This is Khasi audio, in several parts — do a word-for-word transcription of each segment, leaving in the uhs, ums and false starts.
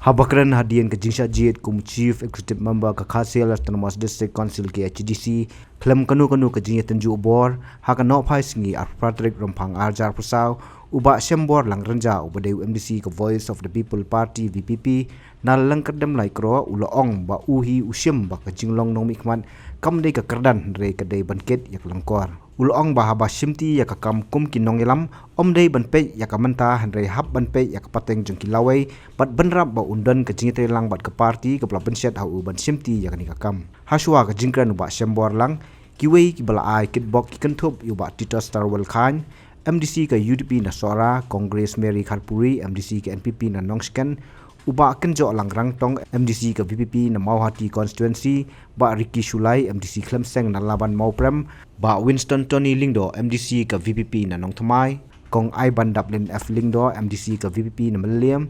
Haba kren hadien ka jingshah jied kum u Chief Executive Member ka Khasi Hills Autonomous District Council, K H A D C, khlem kano kano ka jingïatynjuh bor, ha ka nohphai sngi arphew phra tarik Rymphang arhajar arphew saw, u Bah Shemborlang Rynjah uba dei u M D C ka Voice of the People Party, V P P, na lyngkerdem lai kro, u la ong ba u hi u shim ba ka jinglong nongmihkhmat kam dei ka kyrdan hynrei ka dei ban kit ïa ka lyngkor. U la ong ba haba shimti ïa ka kam kum ki nongïalam, ym dei ban peit ïa ka mynta hynrei hap ban peit ïa ka pateng jong ki lawei, bad bynrap ba un don ka jingïatreilang bad ka party kaba la pynshet ha u ban shimti ïa kane ka kam. Hashwa ka jingkren u Bah Shemborlang, kiwei kiba la ai kitbok ki kynthup ïa u Bah Titos Tarwel Chyne, M D C ka U D P na Sohra, Congress Mary Kharpuri, M D C ka N P P na Nongshken, u Bah Kynjohlang Rangtong, M D C ka V P P na Mawhati Constituency, Bah Ricky Shullai, M D C Khlem Seng na Laban Mawprem, Bah Winston Tony Lyngdoh, M D C ka V P P na Nongthymmai, Kong Aibandaplin F Lyngdoh, M D C ka V P P na Mylliem,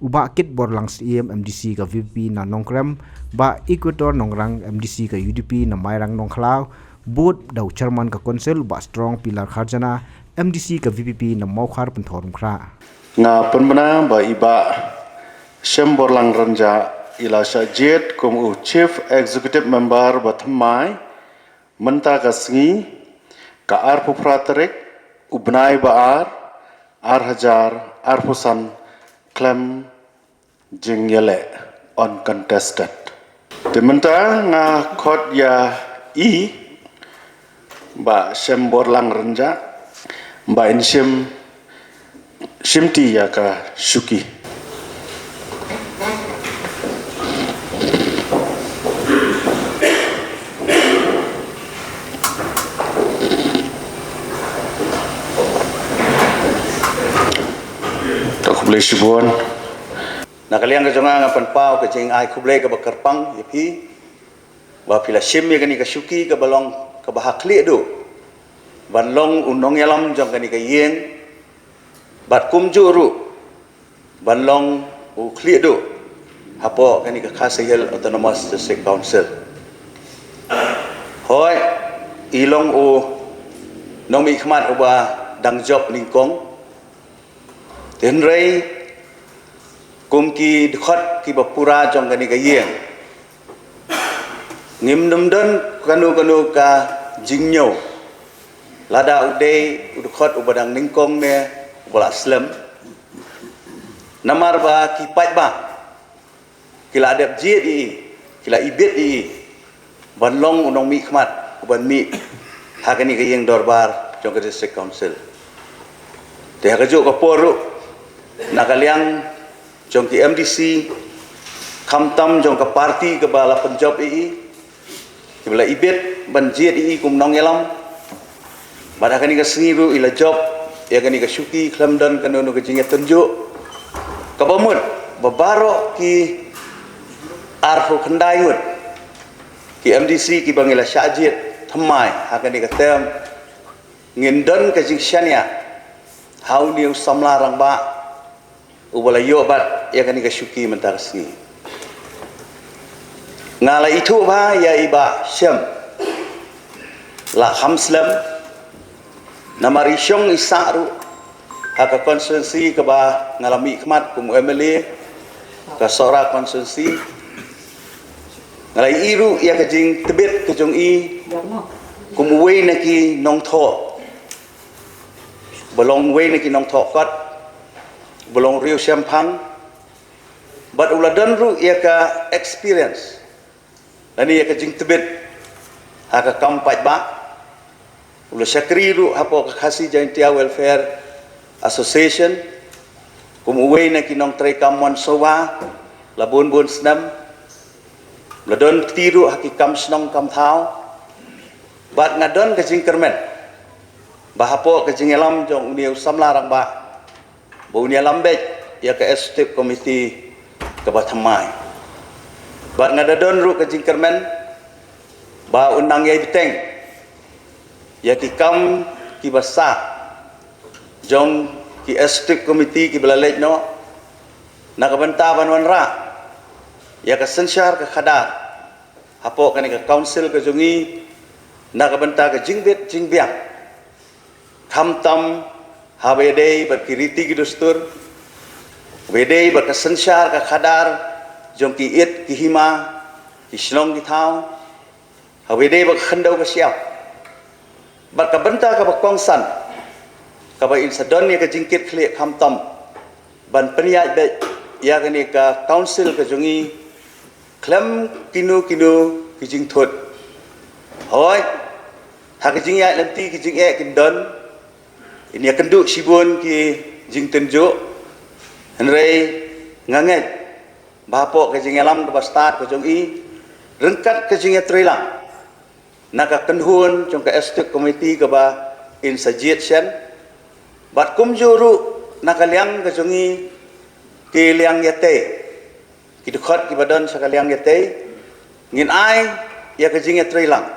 u Bah Kitborlang Syiem, M D C ka V P P na Nongkrem, Bah Equator Nongrang, M D C ka U D P na Mairang Nongkhlaw, bud da u Chairman ka Council, u Bah Strong Pillar Kharjana, M D C ka V P P na Mawkhar Pynthorumkhrah. Nga pynbna ba i Bah Shemborlang Rynjah i la shah jied kum u Chief Executive Member ba thymmai mynta ka sngi, ka arphew phra tarik u bnai ba ar, arhajar arphew san, khlem jingïaleh, uncontested. Te mynta nga khot ïa i Bah Shemborlang Rynjah ba in shim, shimti ïa ka shuki. Khublei shibun. Na ka liang ka jong nga, nga pynpaw ka jingai khublei kaba kyrpang ïa phi ba phi la shim ïa kane ka shuki kaba long kaba ha khlieh duh ban long u nongïalam jong kane ka ïing, bad kumjuh ruh ban long u khlieh duh hapoh kane ka Khasi Hills Autonomous District Council. Hooid, i long u nongmihkhmat uba dang jop nyngkong. Hynrei kum ki dkhot kiba pura jong kane ka ïing, ngim nym don kano kano ka jingñiew lada u dei u dkhot uba dang nyngkong ne uba la slem. Namar ba ki paidbah ki la dep jied ïa i, ki la ibit ïa i ban long u nongmihkhmat uban mih ha kane ka ïing dorbar jong ka District Council. Te ha kajuh ka por ruh, na ka liang jong ki M D C, khamtam jong ka party kaba la pynjop ïa i, kiba la ibit ban jied ïa i kum nongïalam. Bad ha kane ka sngi ruh i la jop ïa kane ka shuki khlem don kano kano ka jingïatynjuh. Kaba mut ba baroh ki arphew khyndai ngut ki M D C kiba ngi la shah jied thymmai ha kane ka term, ngin don ka jingshaniah ha une u samla rangbah uba la ïoh bat ïa kane ka shuki mynta ka sngi. Nga la ithuh bha ïa i Bah Shem, la kham slem, namar i shong i sah ruh ha ka constituency kaba nga la mihkhmat kum u M L A ka Sohra constituency. Nga la ïohi ruh ïa ka jingtbit ka jong i kum uwei na ki nongthoh, ba long uwei na ki nongthoh kot, ba long riewshemphang, bad u la don ruh ïa ka experience lane ïa ka jingtbit ha ka kam paidbah. U la shakri ruh hapoh ka Khasi Jaintia Welfare Association kum uwei na ki nongtrei kam mon sngewbha la bun bun snem. La don kti ruh ha ki kam shnong kam thaw. Bad nga don ka jingkyrmen ba hapoh ka jingïalam jong une u samla rangbah, ba un ïalam beit ïa ka executive committee kaba thymmai. Bad nga da don ruh ka jingkyrmen ba un nang ïai bteng ïa ki kam kiba sah jong ki executive committee kiba la leit noh, na ka bynta ban wanrah ïa ka synshar ka khadar hapoh kane ka council ka jong ngi, na ka bynta ka jingbit jingbiang, khamtam haba ïadei bad ki riti ki dustur, Haba ïadei bad ka synshar ka khadar jong ki it ki hima, ki shnong ki thaw, haba ïadei bad ka khyndew ka shyiap, bad ka bynta kaba kongsan, kaba in sa don ïa ka jingkitkhlieh khamtam ban pynïaid beit ïa kane ka council ka jong i khlem kino kino ki jingthut. Hooid, ha ka jingïaid lynti ki jingeh kin don, in ïakynduh shibun ki jingtynjuh, hynrei nga ngeit ba hapoh ka jingïalam kaba stad ka jong i, ryngkat ka jingïatreilang na ka kynhun jong ka Executive Committee kaba in sa jied shen, bad kumjuh ruh na ka liang ka jong i, ki liang ïatei, ki dkhot kiba don sha ka liang ïatei, ngin ai ïa ka jingïatreilang,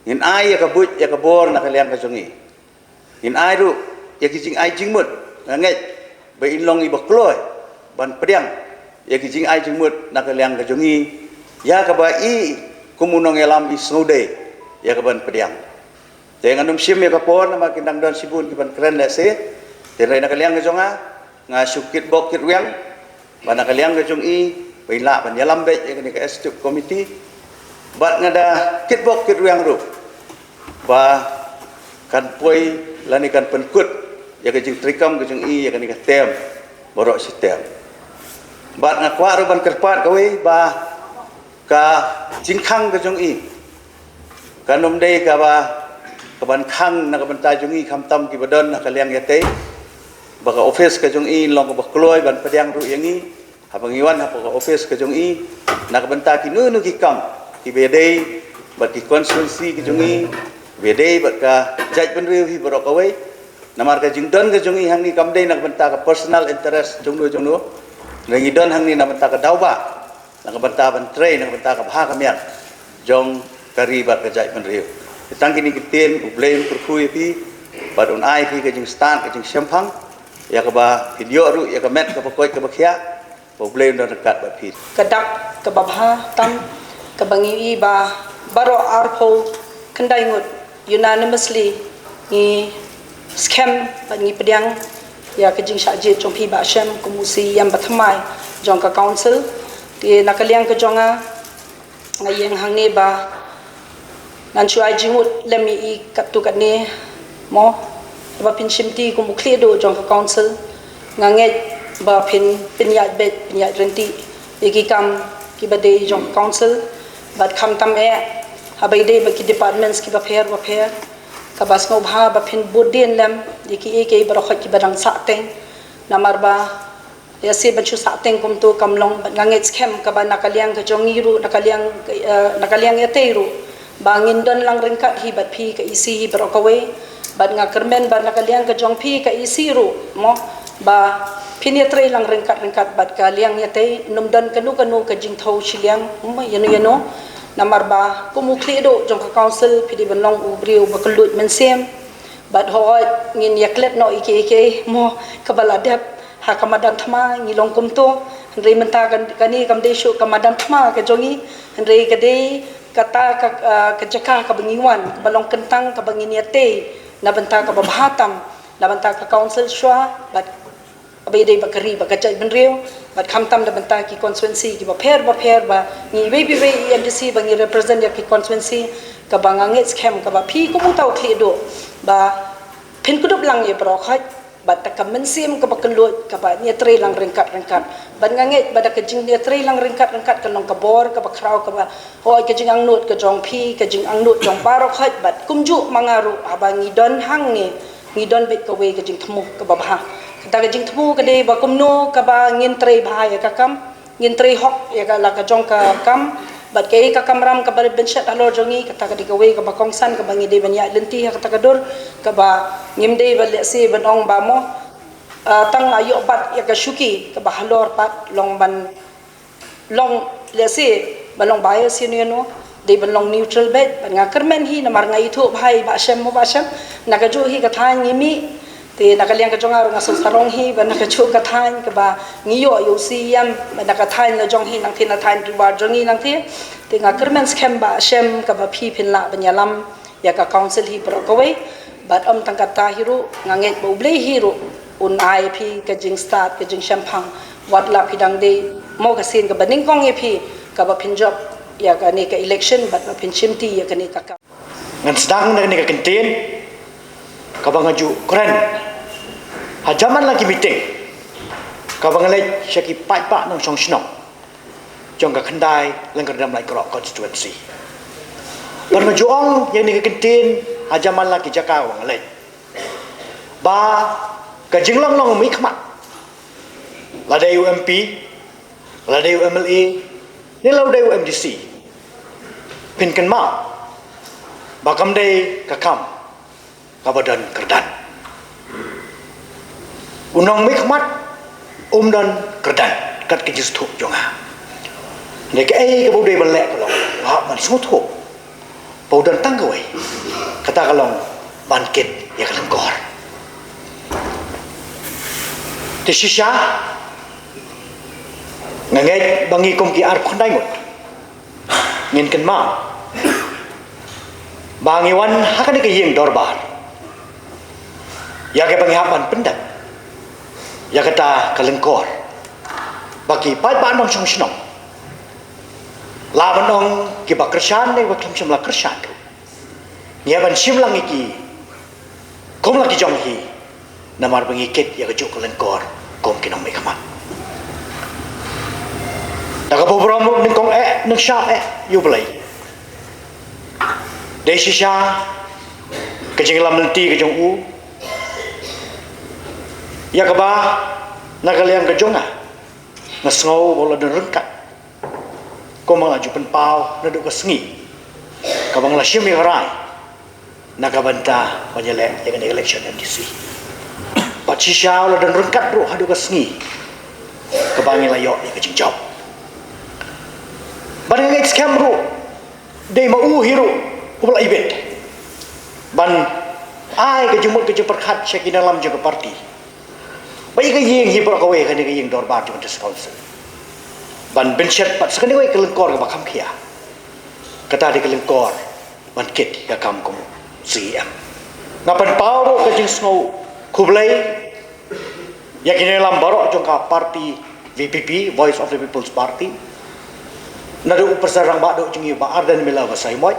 ngin ai ïa ka buit ïa ka bor na ka liang ka jong i. Ngin ai ruh ïa ki jingai jingmut, nga ngeit ba in long iba kloi ban pdiang ïa ki jingai jingmut na ka liang ka jong i, ïa kaba i kum u nongïalam i sngewdei ïa ka ban pdiang. Te ngan ym shim ïa ka por namar kin dang don shibun ki ban kren lehse. Te hynrei na ka liang ka jong nga, nga shu kitbok kitrwiang ba na ka liang ka jong i, ba in lah ban ïalam beit ïa kane ka Executive Committee. Bad nga da kitbok kitrwiang ruh ba kan poi lane kan pynkut ïa ka jingtreikam ka jong i ïa kane ka term baroh shi term. Bad nga kwah ruh ban kyrpad kawei ba ka jingkhang ka jong i kan ym dei kaba, kaban khang na ka bynta jong i khamtam kiba don na ka liang ïatei, ba ka office ka jong i long kaba kloi ban pdiang ruh ïa ngi haba ngi wan hapoh ka office ka jong i, na ka bynta kino kino ki kam kiba ïadei bad ki constituency ka jong i, kiba ïadei bad ka jaitbynriew hi baroh kawei. Namar ka jingdon ka jong i hangne kam dei na ka bynta ka personal interest jongno jongno, hynrei ngi don hangne na ka bynta ka daw ba, na ka bynta ban trei, na ka bynta ka bha ka miat jong ka ri bad ka jaitbynriew. Te tang kine ki ktien, U Blei un kyrkhu ïa phi bad un ai phi ka jingstad ka jingshemphang, ïa kaba phin ïoh ruh ïa ka met kaba koit kaba khiah, ba U Blei un don ryngkat bad phi. Ka dak kaba bha tam kaba ngi i ba baroh arphew khyndai ngut unanimously ngi skhem bad ngi pdiang ïa ka jingshah jied jong phi Bah Shem kum u CEM bathymmai jong ka council. Te na ka liang ka jong nga, nga ïeng hangne ba ngan shu ai jingmut lem ïa i katto katne mo, ba phin shimti kum u khlieh duh jong ka council. Nga ngeit ba phin pynïaid beit pynïaid ryntih ïa ki kam kiba dei jong ka council bad khamtam eh haba ïadei bad ki departments kiba pher bapher. Kaba sngewbha ba phin bud dien lem ïa kiei kiei baroh khoit kiba dang sah teng. Namar ba ïa si ban shu sah teng kumto kam long, bad nga ngeit skhem kaba na ka liang ka jong ngi ruh, na ka liang, eh, na ka liang ïatei ruh, ba ngin don lang ryngkat hi bad phi ka EC hi baroh kawei, bad nga kyrmen ba na ka liang ka jong phi ka EC ruh mo, ba phin ïatrei lang ryngkat ryngkat bad ka liang ïatei, ym don kano kano ka jingthew shiliang mo ïano ïano. Namar ba kum u khlieh duh jong ka council phi dei ban long u briew ba kylluid mynsiem. Bad hooid ngin ïaklet noh ïa kiei kiei mo kaba la dep ha ka madan thma, ngi long kumto. Hynrei mynta kan, kane kam dei shuh ka madan thma ka jong ngi, hynrei ka dei kata ka, ah, ka jaka kaba ngi wan, kaba long kyntang kaba ngin ïatei na bynta kaba bha tam na bynta ka council shuwa bad kaba ïadei bad ka ri bad ka jaitbynriew, bad khamtam na bynta ki constituency kiba pher bapher ba ngi iwei pa iwei i MDC ba ngi represent ïa ki constituency, kaba nga ngeit skhem kaba phi kum uta u khlieh duh ba phin kdup lang ïa baroh khoit bad da ka mynsiem kaba kylluid kaba ïatrei lang ryngkat ryngkat. Bad nga ngeit ba da ka jingïatrei lang ryngkat ryngkat ka long ka bor kaba khraw kaba hooid ka jingangnud ka jong phi, ka jingangnud jong baroh khoit bad kumjuh ma nga ruh haba ngi don hangne ngi don beit kawei ka jingthmu kaba bha. Kata ka jingthmu ka dei ba kumno kaba ngin trei bha ïa ka kam, ngin trei hok ïa ka la ka jong ka kam, bad kaei ka kamram kaba rit ban shet halor jong ngi, kata ka dei kawei kaba kongsan kaba ngi dei ban ïaid lynti ha kata ka dur, kaba ngim dei ban lehse ban ong ba mo, ah, tang la ïoh bat ïa ka shuki kaba halor pat long ban long lehse ban long bias ïano ïano, dei ban long neutral beit, bad nga kyrmen hi namar nga ithuh bha ïa i Bah Shem mo Bah Shem, na kajuh hi ka thaiñ ngi mih, te na ka liang ka jong nga ruh nga sngewsarong hi ba na kajuh ka thaiñ kaba ngi ïoh ïa u CEM, ba na ka thaiñ la jong hi nangtei, na thaiñ Ri War jong ngi nangtei. Te nga kyrmen skhem Bah Shem kaba phi phin lah ban ïalam ïa ka council hi baroh kawei. Bad ym tang kata hi ruh, nga ngeit ba U Blei hi ruh Un ai phi ka jingstad, ka jingshemphang, wat la phi dang dei mo ka sien kaba nyngkong ïa phi, kaba phin jop ïa kane ka election bad ba phin shimti ïa kane ka kam. Ngan sdang na kane ka kyntien kaba nga ju kren ha jaman la ki meeting kaba nga leit sha ki paidbah nongshong shnong jong ka Khyndai Lyngkyrdoh Laitkroh constituency. Bad nga ju ong ïa kane ka kyntien ha jaman la ki jaka ba nga leit, ba ka jinglong long mihkhmat, la dei u M P, la dei u M L A, ne la dei u M D C, phin kynmaw ba kam dei ka kam kaba don kyrdan. U nongmihkhmat um don kyrdan kat ka jingsngewthuh jong nga. Dei kaei kaba u dei ban leh ka long, u hap ban sngewthuh ba u don tang kawei, kata ka long ban kit ïa ka lyngkor. Te shisha nga ngeit ba ngi kum ki arphew khyndai ngut ngin kynmaw ba ngi wan ha kane ka ïing dorbar ïa kaba ngi hap ban pyndep ïa kata ka lyngkor, ba ki paidbah nongshong shnong, la ban ong kiba kyrshan ne ba khlem shym la kyrshan ruh, ngi hap ban shim lang ïa ki kum la ki jong hi, namar ba ngi kit ïa kajuh ka lyngkor kum ki nongmihkhmat. Da kaba burom ruh nyngkong eh nyngshah eh ïa U Blei, dei shisha ka jingïalam lynti ka jong u, ïa kaba na ka liang ka jong nga, nga sngew ba u la don ryngkat kumba nga la ju pynpaw naduh ka sngi kaba nga la shim ïa ka rai na ka bynta ban ïaleh ïa kane ka election M D C. Bad shisha u la don ryngkat ruh haduh ka sngi kaba ngi la ïoh ïa ka jingjop. Bad nga ngeit skhem ruh dei ma u hi ruh uba la ibit ban ai ka jingmut ka jingpyrkhat sha ki nongïalam jong ka party ba ïa ka ïing hi baroh kawei, kane ka ïing dorbar jong ka District Council, ban pynshet pat sa kane kawei ka lyngkor kaba kham khia, kata dei ka lyngkor ban kit ïa ka kam kum C E M. Nga pynpaw ruh ka jingsngew khublei ïa ki nongïalam baroh jong ka party V P P, Voice of the People's Party, naduh u President rangbah duh jong ngi Bah Ardent Miller Basaiawmoit,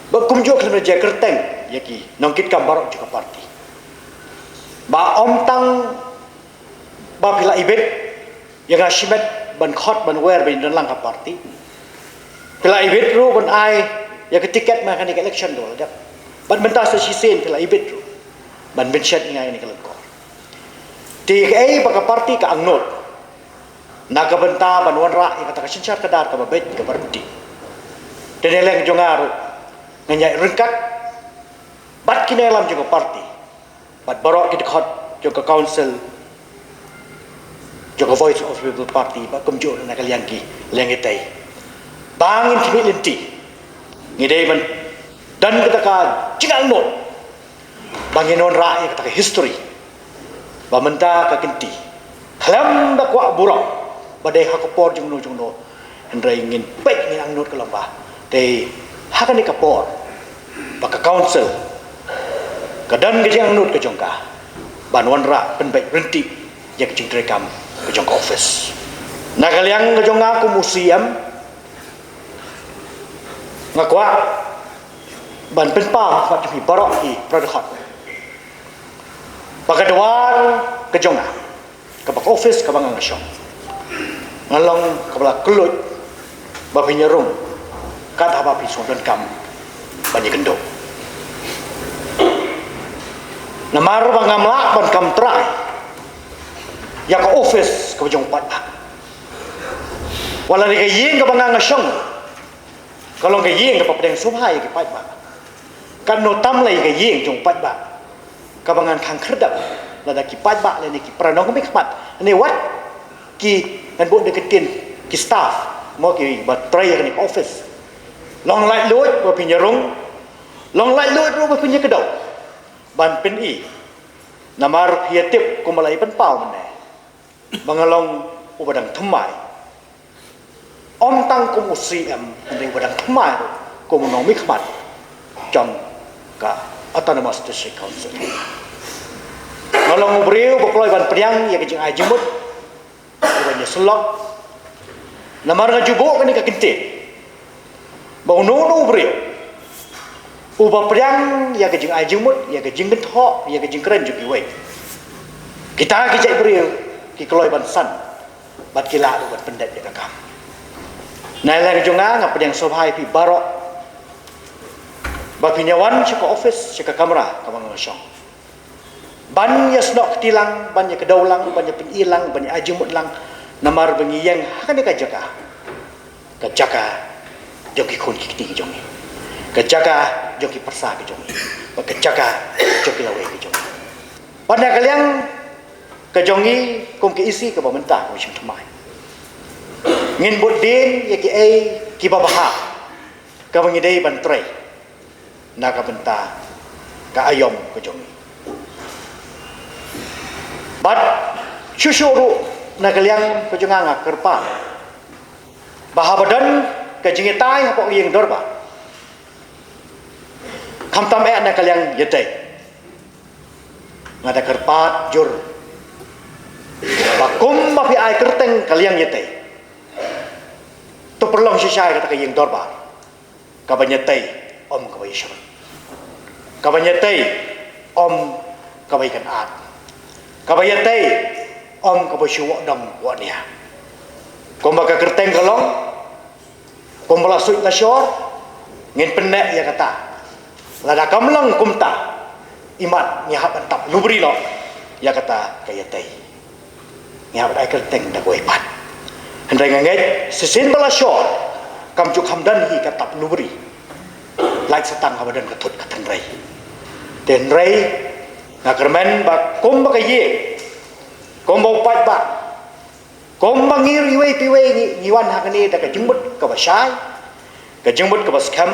bad kumjuh khlem da jia kyrteng ïa ki nongkitkam baroh jong ka party. Ba ym tang ba phi la ibit ïa nga shimet ban khot ban wer ban don lang ka party, phi la ibit ruh ban ai ïa ka tiket ma kane ka election kaba la dep. Bad mynta sa shisien phi la ibit ruh ban pynshet ïa nga ïa kane ka lyngkor. Te kaei ba ka party ka angnud na ka bynta ban wanrah ïa kata ka synshar kdar kaba beit kaba ryntih. Te na liang jong nga ruh nga ïaid ryngkat bad ki nongïalam jong ka party bad baroh ki dkhot jong ka council jong ka Voice of the People Party, bad kumjuh na ka liang ki liang kitai, ba ngin khmih lynti. Ngi dei ban don kata ka jingangnud ba ngin wanrah ïa kata ka history ba mynta ka kynti khlem da kwah burom ba dei ha ka por jongno jongno, hynrei ngin peit, ngin angnud ka long ba dei ha kane ka por ba ka council ka don ka jingangnud ka jong ka ban wanrah pynbeit ryntih ïa ka jingtrei kam ka jong ka office. Na ka liang ka jong nga kum u C E M, nga kwah ban pynpaw ha khmat jong phi baroh ki para dkhot ba ka dwar ka jong nga, kaba ka office kaba nga nga shong, nga long kaba la kylluid ba phin ïarung kat haba phi sngewdonkam ban ïakynduh. Namar ba ngam lah ban kam trai ïa ka office kaba jong u paidbah. Wat la dei ka ïing kaba nga nga shong ka long ka ïing kaba pdeng sngewbha ïa ki paidbah, katno tam lei ka ïing jong u paidbah kaba ngan khang khyrdep lada ki paidbah lane ki para nongmihkhmat ne wat ki, ngan buh da ka ktien, ki staff, mo, kiba trei ha kane ka office, long laitluid ba phin ïarung, long laitluid ruh ba phin ïakdew ban pyni. Namar phi ïatip kumba la i pynpaw mynne ba nga long uba dang thymmai, ym tang kum u C M, hynrei uba dang thymmai ruh kum u nongmihkhmat jong ka Autonomous District Council. Nga long u briew ba kloi ban pdiang ïa ka jingai jingmut, ban ïasyllok. Namar nga ju buh kane ka kyntien ba uno uno u briew uba pdiang ïa ka jingai jingmut, ïa ka jingkynthoh, ïa ka jingkren jong kiwei, kita ki jait briew ki kloi ban san bad ki lah ruh ban pyndep ïa ka kam. Na liang jong nga, nga pdiang sngewbha ïa phi baroh ba phin ïa wan sha ka office, sha ka kamra kaba nga shong, ban ïa snoh kti lang, ban ïa kdew lang, ban ïa pyni lang, ban ïa ai jingmut lang. Namar ba ngi ïeng ha kane ka jaka, ka jaka jong ki khun ki kti ki jong ngi, ka jaka jong ki pyrsa ki jong ngi, bad ka jaka jong ki lawei ki jong ngi. Bad na ka liang ka jong ngi kum ka EC kaba mynta, kaba shim thymmai, ngin bud dien ïa kiei kiba bha kaba ngi dei ban trei na ka bynta ka aïom ka jong ngi. Bad shuh shuh ruh na ka liang ka jong nga, nga kyrpad ba haba don ka jingïatai hapoh ïing dorbar, khamtam eh na ka liang ïatei, nga da kyrpad jur ba kumba phi ai kyrteng ka liang ïatei, to pynlong shisha ïa kata ka ïing dorbar kaban ïatei ym kaba ïashrut, kaban ïatei ym kaba ïakynad, kaban ïatei ym kaba shu wad dong wad nia. Kumba ka kyrteng ka long, kumba la suit la shor, ngin pynneh ïa kata. Lada kam long kumta, imat ngi hap ban tap lubri noh ïa kata ka ïatei. Ngi hap ban ai kyrteng da kawei pat. Hynrei nga ngeit shisien ba la shor, kam ju kham don hi ka tap lubri, lait sa tang haba don ka thut ka tynrai. Te hynrei nga kyrmen ba kumba ka ïing, kumba u paidbah, kumba ngi ruh iwei pa iwei ngi, ngi wan ha kane da ka jingmut kaba shai, ka jingmut kaba skhem,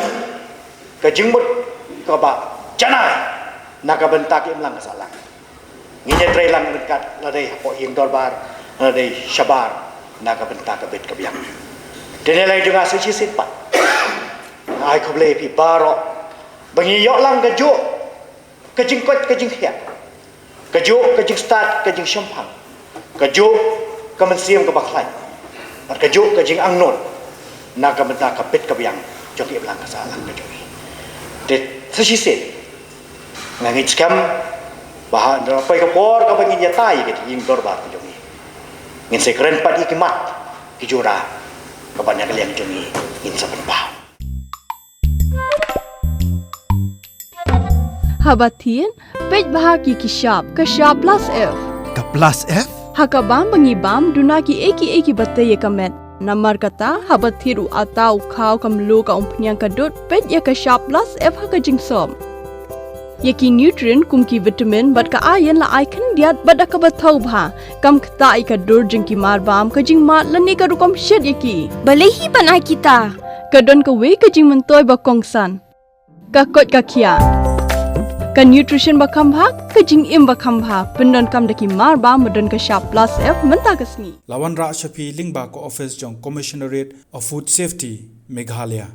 ka jingmut kaba janai na ka bynta ka imlang ka sahlang. Ngin ïatrei lang ryngkat, lada dei hapoh ïing dorbar, lada dei shabar, na ka bynta ka bit ka biang. Te na liang jong nga sa shisien pat, nga ai khublei ïa phi baroh ba ngi ïoh lang kajuh ka jingkoit ka jingkhiah, kajuh ka jingstad ka jingshemphang, kajuh ka mynsiem kaba khlaiñ, bad kajuh ka jingangnud na ka bynta ka bit ka biang jong ka imlang ka sahlang ka jong ngi. Te sa shisien nga ngeit skhem ba ha, hynda la poi ka por kaba ngin ïatai ïa ka ïing dorbar ka jong ngi, ngin sa kren pat ïa ki mat ki jura kaba na ka liang jong ngi ngin sa pynpaw. Haba thied, peit bha ïa ki shap, ka shap plus F. Ka plus F? Ha ka bam ba ngi bam, duna kiei kiei kiba tei ïa ka met. Namar kata, haba thied u atta, u khaw, ka mluh, ka umphniang, ka dud, peit ïa ka shap plus F ha ka jingsop. Ïa ki nutrient kum ki vitamin bad ka iron la ai khyndiat bad da kaba thaw bha. Kam ktah ïa ka dur jong ki marbam, ka jingmad lane ka rukom shet ïa ki. Balei hi ban ai kita? Ka don kawei ka jingmyntoi ba kongsan. Ka koit ka khiah. Ka nutrition ba kham bha, ka jingim ba kham bha. Pyndonkam da ki marbam ba don ka shap plus F mynta ka sngi. La wanrah sha phi lyngba ka office jong Commissionerate of Food Safety, Meghalaya.